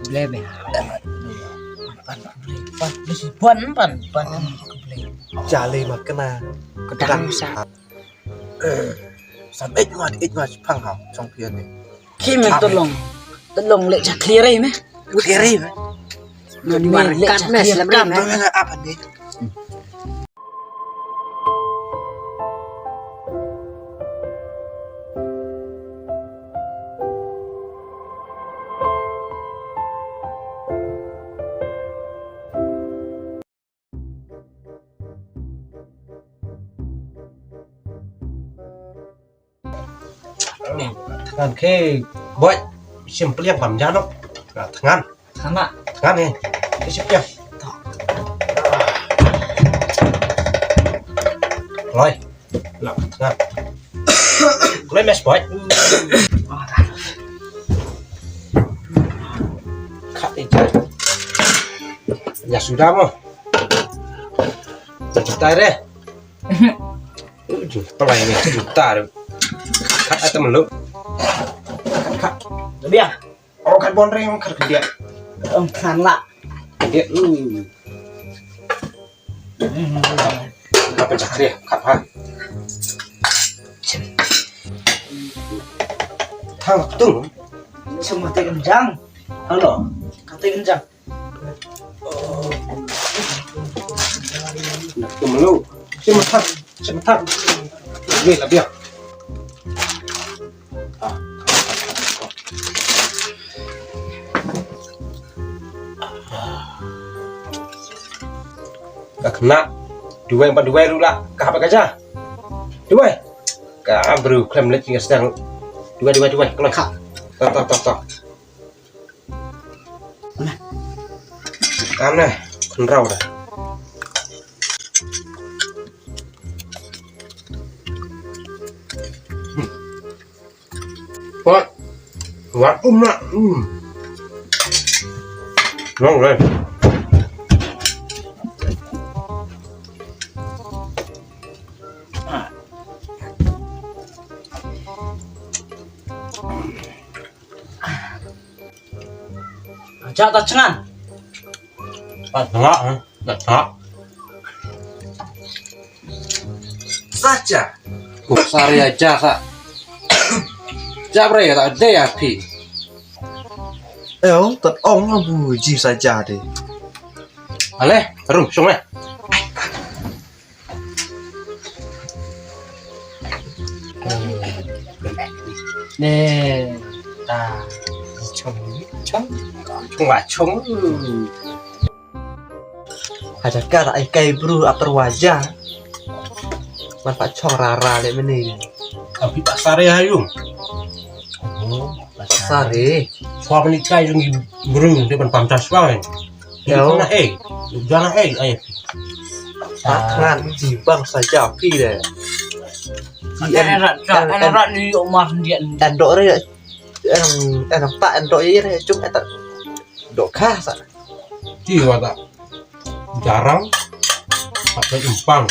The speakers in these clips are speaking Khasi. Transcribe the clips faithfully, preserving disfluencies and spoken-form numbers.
Blei be. Pan, pan, pan, pan, pan, pan, pan, pan. Jale ma kena. Kedang sa. Sam ej ngat, ej ngat pang ha, song pian ni. Ki me tolong. Tolong leh ja clear ai me. Clear ai me. Ni leh ja clear kam me. Apa ni? Thngan ke boi, shim pliang pam ja no. Thngan. Thngan. Thngan ni. Ke shim pliang. Loi. Lah thngan. Loi mes boi. Khat ija. Ya sudah mo. Dah juta deh. Ujung pelai ni juta deh. Khat atam lu. Khat. Lebih ya. Oh, khat bon ring, khat kedia. Em, kan lah. Kedia. Hmm. Apa cakri? Khat ha. Thang tung. Semua tekan jang. Halo. Kata kencang. Nak tu melu. Cuma tak, cuma tak. Ni lah biar. Ka kena duwai, empat duwai dulu lah. Ka apa kerja? Duwai. Ka bru klem lek tinggal sedang. Duwai, duwai, duwai. Kalau ka. Tau, tau, tau, tau. Kam ne, khynraw da. Hmm. Wat, wat um na. Hmm. Long le. Aja ta chngan. Pat ngak, eh. Ngak, ngak. Saja. Ku sari aja sa. Jabra ya tak ada ya pi. Eh, oh, tak ong abu ji saja deh. Ale, rum, sung eh. Ne, ta, chong, chong, chong, chong. Hajar ka ai kai bru atar waja. Man pa chong rara le mene. Abi pasare hayung. Pasare. Chwa ni kai jong bru de ban pam chas lain. Yo. Jana eh, jana eh, eh. Thngan ji bang saja pi de. Ji en, en, en, en, en dok re, en, en tak en dok ye re, cung en tak dok kha sa. Ji wa tak jarang, tak empang.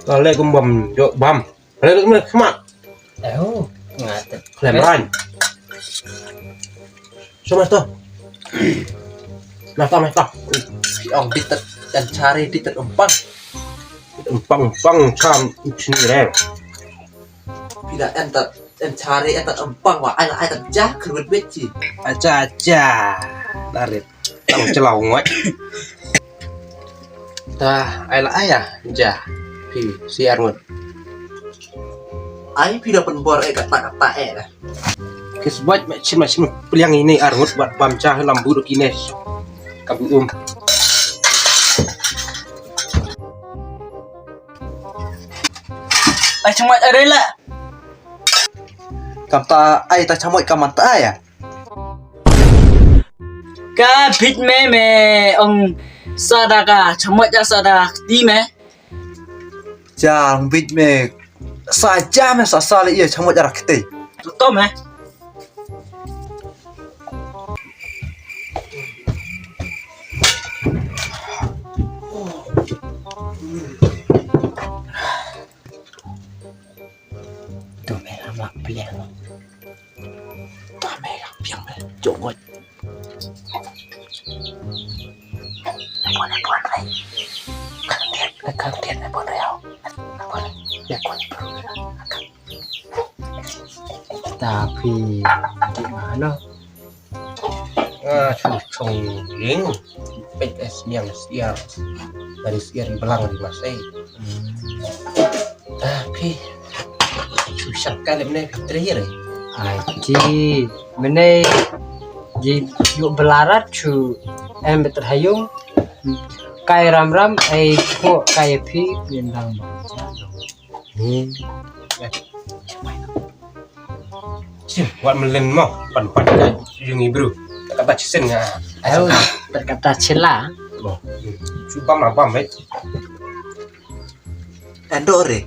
Lale kum bam, jok bam. Lale kum khmat. Eh, oh, ngat. Klem ran. Suma to. Nata, nata. Ong ditet, en chari ditet empang. Empang, empang, cham, chini rel. Pida en tat, en chari, en tat empang wa, ai la ai tat jah, khlwet wet chi. Acha, acha. Darit. Tang chelaw ngot. Ta, ai la ai ah, jah. Pi, si ar ngot. Ai, pida pen bor eh, kata, kata eh dah. Kisbat macam macam peliang ini ar ngot buat bam chah lambu dok ines. Kabu um. Ai, chmat ada lah. Kam ta ai ta chamot kam ta ai ah. Ka bit me me ong sada ka chamot ja sada ti me. Ja ong bit me sa ja me sa sa le ia chamot ja rakte. Tutom eh. Tu me lam lak pilihan. Jong wat. Pon, pon, pon, pon. Kan tiat, kan tiat, pon, pon. Pon, ya, pon. Ta phi, di mana? Ah, chu chong ling. Pek es niang siar. Dari siar di belang di masai. Hmm. Ah, phi. Chu shang ka lem ne phi teri re. Ai, chi. Mene ji yu belarat chu em beter hayung. Kai ram ram ai ko kai phi yin dang ba. Hmm. Sim, wat melen mo, pan pan ka yung ibru. Kata chisen nga. Ayo, kata chila. Oh. Chu bam la bam, eh. Endo re.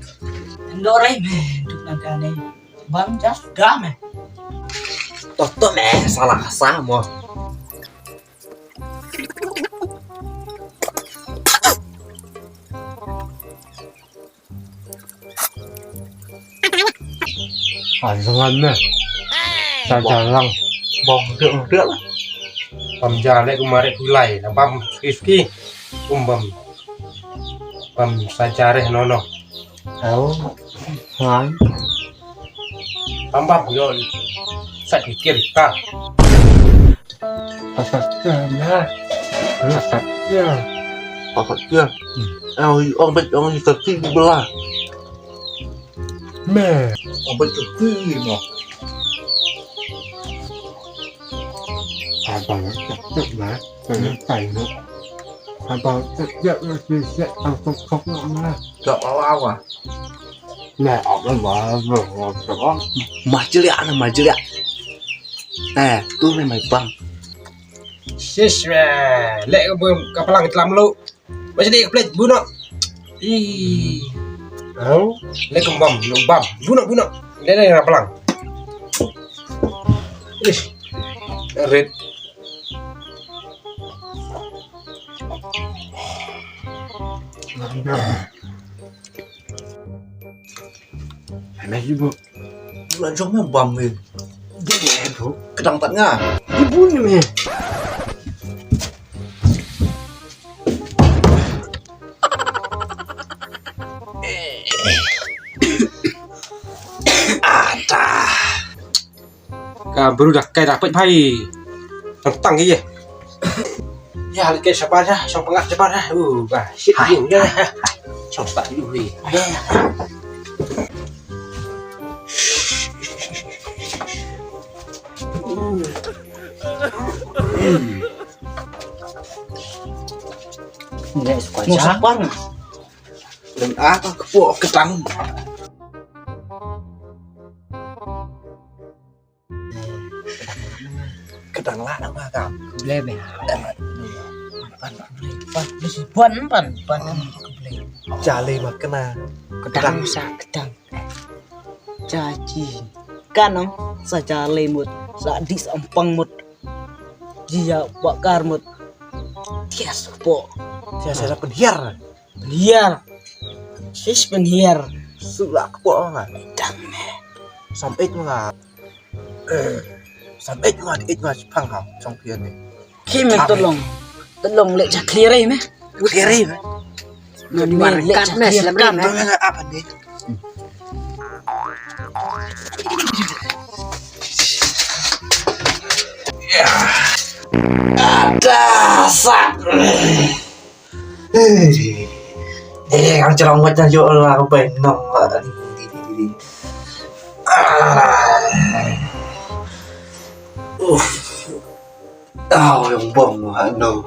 Endo re me, duk na kane. Bam jas ga me. Toto me, salah sa mo. Anjangan ne. Sa jalang. Bong dek dek lah. Bam jale kumare kulai. Na bam ski ski. Um bam. Bam sa jare nono. Au. Han. Bam bam yo. Sa kikir ka. Pasal dia, nah. Pasal dia. Pasal dia. Hmm. Ong, ong bet, ong sakti belah. Meh. Ong bet sakti mo. Abang sakti, nah. Kena tai mo. Abang sakti, nak sisek, ang sokok, nah. Tak apa-apa. Nah, apa, apa, apa. Majelia, nah, majelia. Eh, tu ni mai bang. Sis, eh, lek ka bum, ka palang tlam lu. Masih di plate buno. Ih. Au. Lek ka bam, lu bam. Buno, buno. Lek, lek ka palang. Ih. Red. Hai, meh, ibu. Bulan jong me bam me. Dia, ibu. Kedang pat nga. Ibu ni me. Ada. Ka bru da kai da peit bhai. Tang tang ye. Ya, leke shabar dah, shong pangak shabar dah. Uh, bah, shit. Hai, yu ya. Shong tak yu wi. Ya. Ni suka. Mau ja? Shabar. Dan ah, ka kepo ketang. Kedang lah nama kam. Khublei be. Pan, pan, khublei. Pan, pan, pan, pan, khublei. Jale mat kena. Kedang sa, kedang. Jaji. Kanong sa jale mut, sa di sa empang mut. Jia bakar mut. Tias po. Tias ada penhiar. Penhiar. Sis penhiar. Sula kepo nga. Dang me. Sampai tu nga. Sampai tu nga, itu nga chipang ha, chong pian ni. Ki me tolong. Tolong lek ja clear ai me. Clear ai me. Nani me lek ja clear kan. Apa ni? Ada sak. Eh, eh, ang jarang buat dah jual lah, apa yang nong lah. Ah. Uf. Ah, yang bom lah, no.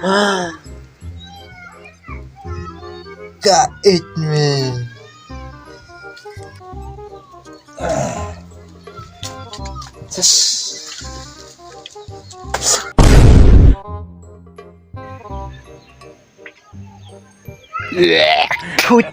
Ah. Ka it me. Ah. Sis. Tut.